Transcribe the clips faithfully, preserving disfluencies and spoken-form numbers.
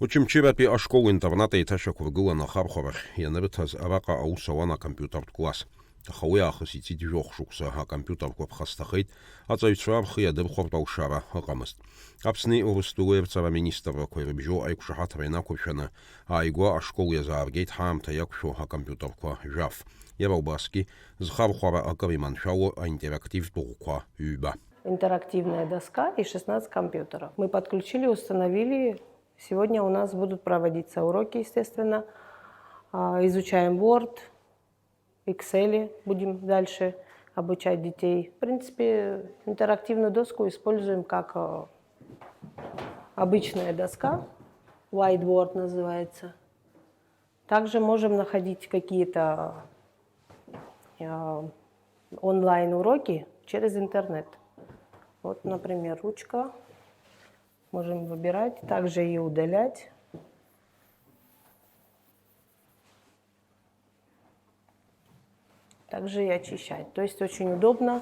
Очамчыратәи ашкол-интернат еиҭашьақәыргылан ахархәарахь ианырҭаз араҟа аус ауан акомпиутертә класс. Аха уи аахыс иҵит жәохә шықәса, акомпиутерқәа ԥхасҭахеит, аҵаҩцәа рхы иадырхәартә алшара ыҟамызт. Аԥсни Урыстәылеи рҵара министррақәа ирыбжьоу аиқәшаҳаҭра инақәыршәаны, ааигәа ашкол иазааргеит ҳаамҭа иақәшәо акомпиутерқәа жәаф. Иара убасгьы, зхархәара акыр иманшәало аинтерактивтә ӷәқәа ҩба. Интерактивная доска и шестнадцать компьютеров. Мы подключили, установили. Сегодня у нас будут проводиться уроки, естественно. А, изучаем Word, Excel, будем дальше обучать детей. В принципе, интерактивную доску используем как, э, обычная доска, whiteboard называется. Также можем находить какие-то, э, онлайн-уроки через интернет. Вот, например, ручка. Можем выбирать, также и удалять. Также и очищать. То есть очень удобно,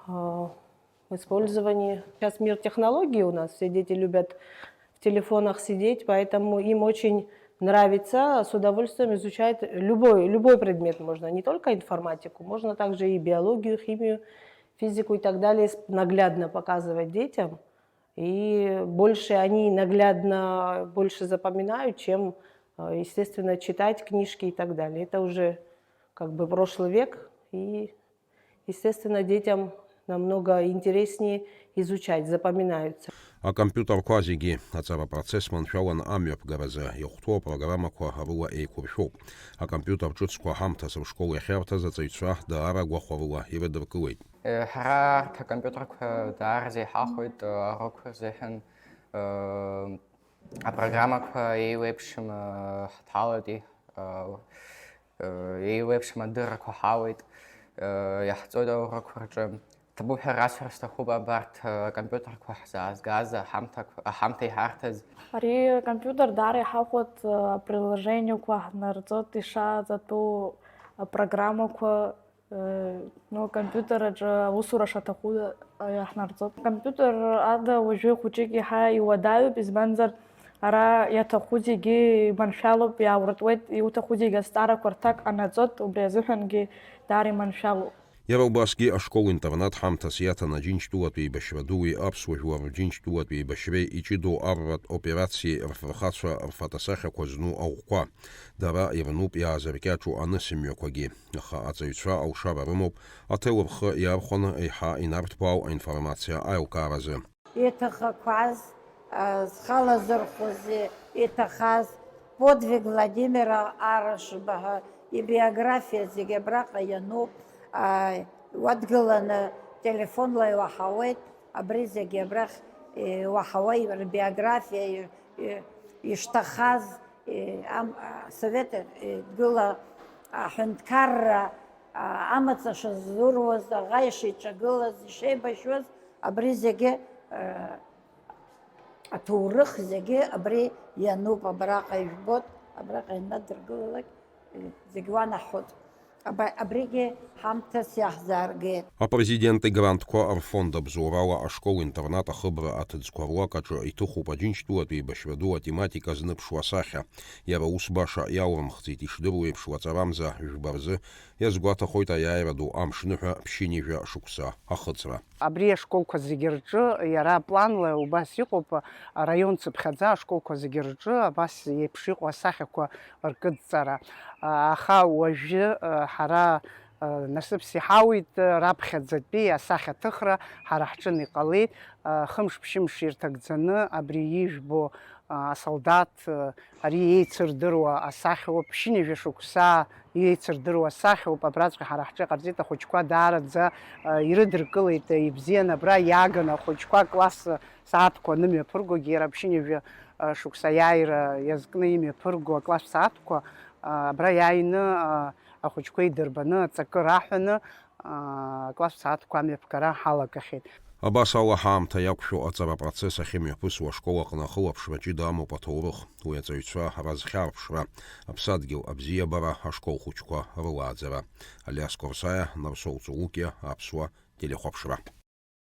э, в использовании. Сейчас мир технологий у нас, все дети любят в телефонах сидеть, поэтому им очень нравится, с удовольствием изучают любой, любой предмет можно, не только информатику, можно также и биологию, химию, физику и так далее с-, наглядно показывать детям. И больше они наглядно больше запоминают, чем, э, естественно, читать книжки и так далее. Это уже как бы прошлый век, и, естественно, детям намного интереснее изучать, запоминаются. Акомпиутерқәа зегьы аҵара процесс маншәаланы амҩаԥгаразы иахәҭоу апрограммақәа рыла еиқәыршәоуп. Акомпиутер ҿыцқәа ҳамҭас ршкол иахьарҭаз аҵаҩцәа даара гәахәарыла ирыдыркылеит. Ҳара арҭ акомпиутерқәа даараӡа иҳахәоит, урокқәа рзыҳәан, апрограммақәа еиуеиԥшым ҳҭалоит, еиуеиԥшым адыррақәа ҳауеит, иаҳҵоит аурокқәа рҿы. Ҭабуп ҳәа расҳәар сҭахуп абарҭ акомпиутерқәа ҳзаазгаз, аҳамҭақәа, аҳамҭа иҳарҭаз. Ари акомпиутер даара иҳахәоит, априложениақәа ҳнарҵоит ишаҵатәу апрограммақәа. Ну, акомпиутер аҿы аусура шаҭаху, э, иаҳнарҵоит. Акомпиутер ада уажәы хәыҷык иаҳа иуадаҩуп, избанзар, ара иаҭаху зегьы иманшәалоуп, иаауртуеит, иуҭаху зегьы азҵаарақәа рҭак ҟанаҵоит, убри азыҳәангьы даара иманшәалоуп. Иара убасгьы ашкол-интернат ҳамҭас иаҭан Аџьынџьтәылатәи еибашьра дуи аԥсуа жәлар Рџьынџьтәылатәи еибашьреи иҷыдоу арратә операциеи рфырхацәа рфотосахьақәа зну аӷәқәа. Дара ирнуп иаазыркьаҿу анысымҩақәагьы. Аха аҵаҩцәа алшара рымоуп, аҭел рхы иархәаны еиҳа инарҭбаау аинформациа аилкааразы. Иҭахақәаз, а, зхалазырхәыз, иҭахаз, Подвиг Владимира Арашба ҳәа ибиографиа зегьы абраҟа иануп, а, уадгыланы телефонла иуаҳауеит, абри зегьы абрахь, э, иуаҳауа рбиографиа, э, э, ишҭахаз, Е, ам-, а, Совет, е, Дгыла аҳәынҭқарра, а, амаҵ шазуруаз, аӷа ишиҿагылаз, ишеибашьуаз, абри зегьы, а, аҭоурых зегьы абри иануп, абраҟа ижәбоит, абраҟа инадыргылалак, е, зегь уанаҳәоит. Аба-, абригьы ҳамҭас иаҳзааргеит. Апрезидент игрантқәа рфонд абзоурала ашкол-интернат ахыбра аҭыӡқәа руак аҿы иҭыхуп Аџьынџьтәылатәи еибашьра ду атематика зныԥшуа асахьа. Иара ус баша иалрымхӡеит, ишдыру еиԥш, лаҵарамза жәба рзы иазгәаҭахоит аиааира ду амшныҳәа ԥшьынҩажәа шықәса ахыҵра. Абри ашколқәа зегьы рҿы иара планла убас иҟоуп, араион цыԥхьаӡа ашколқәа зегьы рҿы абас еиԥш иҟоу асахьақәа ркыдҵара. Аха уажәы, ҳара, насыԥс иҳауит, раԥхьаӡатәи асахьаҭыхра ҳара ҳҿын иҟалеит. Хымш-ԥшьымш ирҭагӡаны абри ижәбо асолдаҭ, ари еицырдыруа асахьоуп, ԥшьынҩажәа шықәса еицырдыруа асахьоуп, абраҵәҟьа ҳара ҳҿы иҟарҵеит, ахәыҷқәа даараӡа, а, ирыдыркылеит, а, ибзиан абра иааганы ахәыҷқәа акласс сааҭқәа анымҩаԥыргогьы, иара ԥшьынҩажәа, а, шықәса аиааира иазкны имҩаԥырго акласс сааҭқәа, а, абра иааины, а, ахәыҷқәа идырбаны, аҵакы раҳәаны, а, акласс сааҭқәа амҩаԥгара ҳалагахьеит. Абас ала, ҳаамҭа иақәшәо аҵара процесс ахьымҩаԥысуа ашкол аҟны ахылаԥшра ҷыда амоуп аҭоурых, уи аҵаҩцәа разхьарԥшра, аԥсадгьыл абзиабара, ашкол хәыҷқәа рылааӡара. Алиас Корсаиа, Нарсоу Цулукиа, Аԥсуа телехәаԥшра.